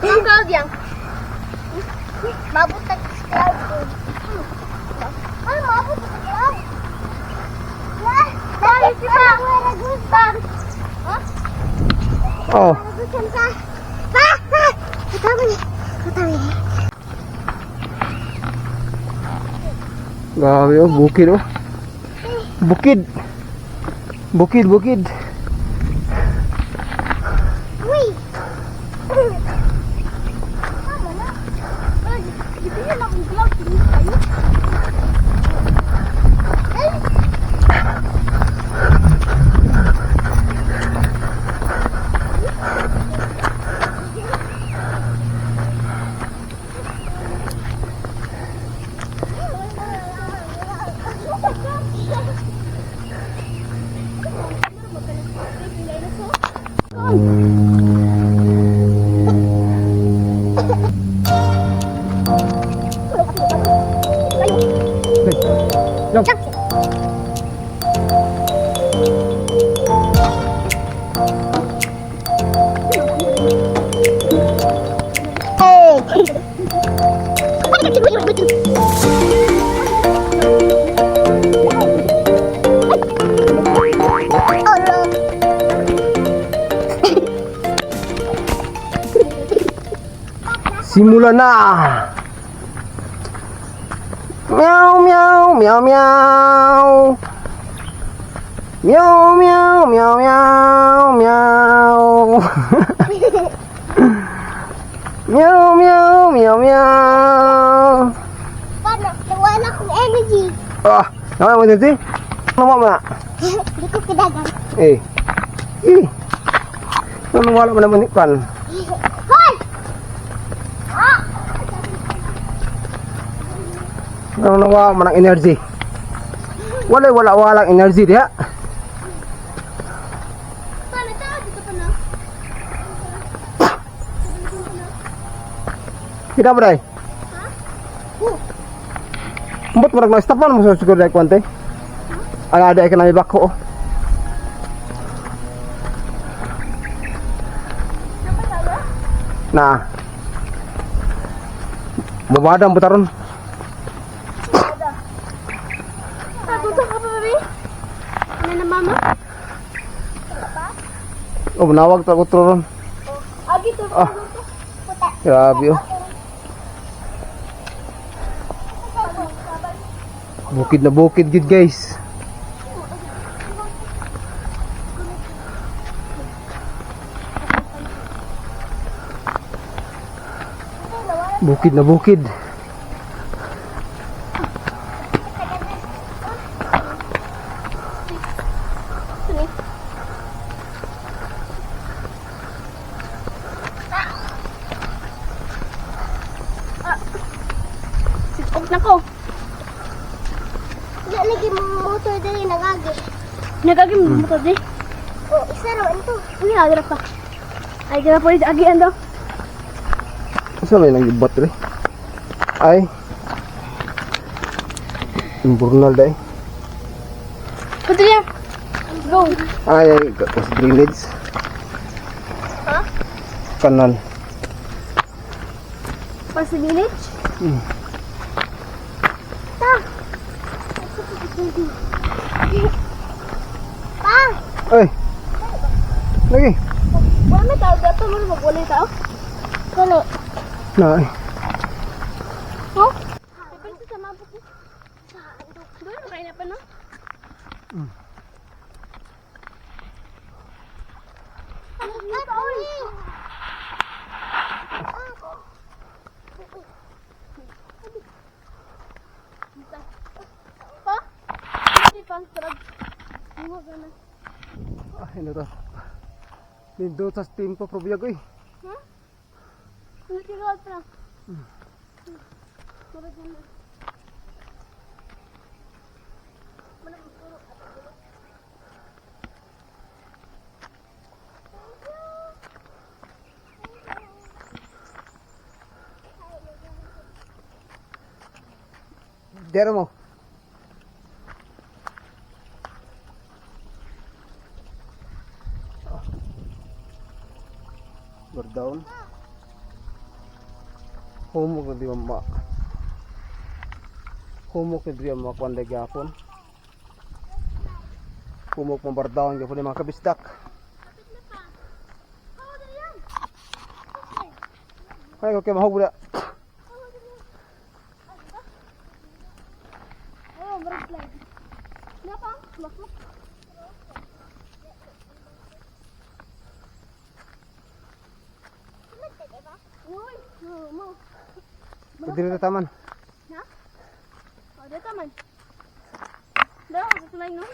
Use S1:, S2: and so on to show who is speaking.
S1: Ang cloud yan. Mabot na cloud ko. Ay, mabot na cloud. La, si pa. Goosebumps. Huh?
S2: Oh.
S1: Goosebumps ah. Pa, pa. Katabi. Katabi.
S2: Grabe oh, bukid oh. Bukid. Bukid, bukid.
S1: Uy. Tama na. Ay, dito yan akong cloud. Tingin kayo. Ay.
S2: Jump.
S1: Hey! Oh no!
S2: Simula na. Meow meow meow meow. Meow meow meow meow meow. Meow meow meow meow.
S1: Paano? Nawala akong energy.
S2: Ah, naman mo dito? Ano mo na?
S1: Hindi ko kidagan.
S2: Eh. Eh. Ano wala mo naman ikan?
S1: Hoy! Ah!
S2: Ano nawa mo ng energy? Wala wala walang energy diha.
S1: Paano? Tao dito pa na?
S2: Kita ba dai?
S1: Oh.
S2: Mbot mo nag stop mo sa siguro dai kwante. Ay ada ka na bako. Oh. Na. Mabadang butaron.
S1: Natuto ka pa, baby? Ano na, mama?
S2: Oh, manawag ta utro ron.
S1: Agi to.
S2: Ah. Grabe oh. Bukid na bukid gid, guys. Bukid na bukid.
S1: Sitok na ko. Wala lagi mo motor dali nagagi. Nagagi mo motor dali? Oh, isa raw ito. Uy, agra pa. Ay, gra po agi ando.
S2: Asa may nang battery? Ay. Imburnal dai.
S1: Pwede niya. Go.
S2: Ay, ay, kasi drainage.
S1: Ha?
S2: Kanan.
S1: Pa sa village?
S2: Hmm.
S1: Ta. Pa!
S2: Ay. Lagi.
S1: Wala may tao dito, mo mag-ulay tao. Kano?
S2: Na. Ay.
S1: Oh? Ay, sa mabot ni. Doon, kain na pa no? Hmm. Pa? Hindi pa, sarap.
S2: Ay, ano to? Nindot sa steam pa probiyag oy.
S1: Ha? Ano tigawad pa? Murag na.
S2: Dero mo. We're down. Humok na di ma. Humok na di ma kuan gyapon. Humok mambardawon gyapon ni mga kabisdak.
S1: Kapit na pa. Hawa dali yan.
S2: Ay, okay, mahog na.
S1: Oh, marag slide. Na pa? Makmak. Uy, mo.
S2: Pwede na taman.
S1: Na? Oh, dito man. Daw, sa tulay no.